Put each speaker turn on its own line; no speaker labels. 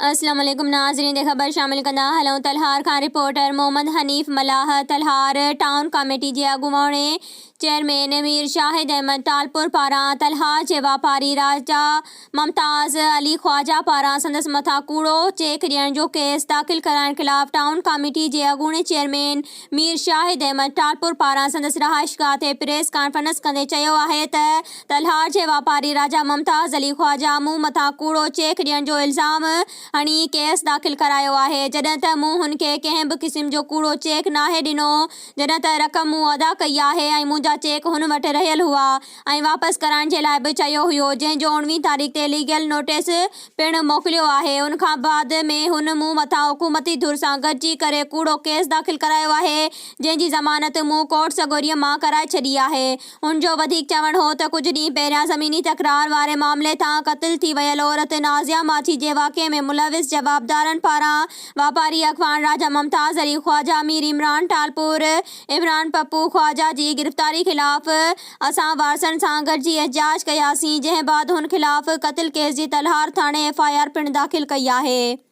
اسلام عليڪم ناظرين تي خبر شامل ڪندا هلون تلهار کان رپورٽر محمد حنيف ملاح تلهار ٽائون ڪاميٽي جي اڳوڻي چيئرمين مير شاهد احمد ٽالپر پاران تلهار جي واپاري راجا ممتاز علي خواجه پاران سندس مٿان ڪوڙو چيڪ ڏيڻ جو ڪيس داخل ڪرائڻ خلاف ٽائون ڪاميٽي جي اڳوڻي چيئرمين مير شاهد احمد ٽالپر پاران سندس رهائشگاهه تي پريس ڪانفرنس ڪندي چيو آهي ته تلهار جي واپاري راجا ممتاز علي خواجه مون مٿان ڪوڙو چيڪ ڏيڻ جو الزام هڻي ڪيس داخل ڪرايو آهي، جڏهن ته مون هن کي ڪنهن به قسم جو ڪوڙو چيڪ ناهي ڏنو، جڏهن ته رقم مون ادا ڪئي آهي ۽ منهنجا چيڪ هن وٽ رهيل هئا ۽ واپس ڪرائڻ جي لاء به چيو هيو، جنهن جو اوڻويهه تاريخ تي ليگل نوٽيس پڻ موڪليو آهي، ان کان بعد ۾ هن مون مٿان حڪومتي ڌر سان گڏجي ڪري ڪوڙو ڪيس داخل ڪرايو آهي، جنهن جي ضمانت مون ڪورٽ سڳوريء مان ڪرائي ڇڏي آهي. هن جو وڌيڪ چوڻ هو ته ڪجهه ڏينهن پهريان زميني تڪرار واري معاملي تان قتل ٿي ويل عورت نازيا ماڇي جي واقعي ۾ ملوث جوابدارن پاران واپاري اڳواڻ راجا ممتاز علي خواجه، مير عمران ٽالپور، عمران پپو خواجه جي گرفتاري خلاف اسان وارثن سان گڏجي احتجاج ڪياسين، جنهن بعد هن خلاف قتل ڪيس جي تلهار ٿاڻي ايف I R پڻ داخل ڪئي آهي.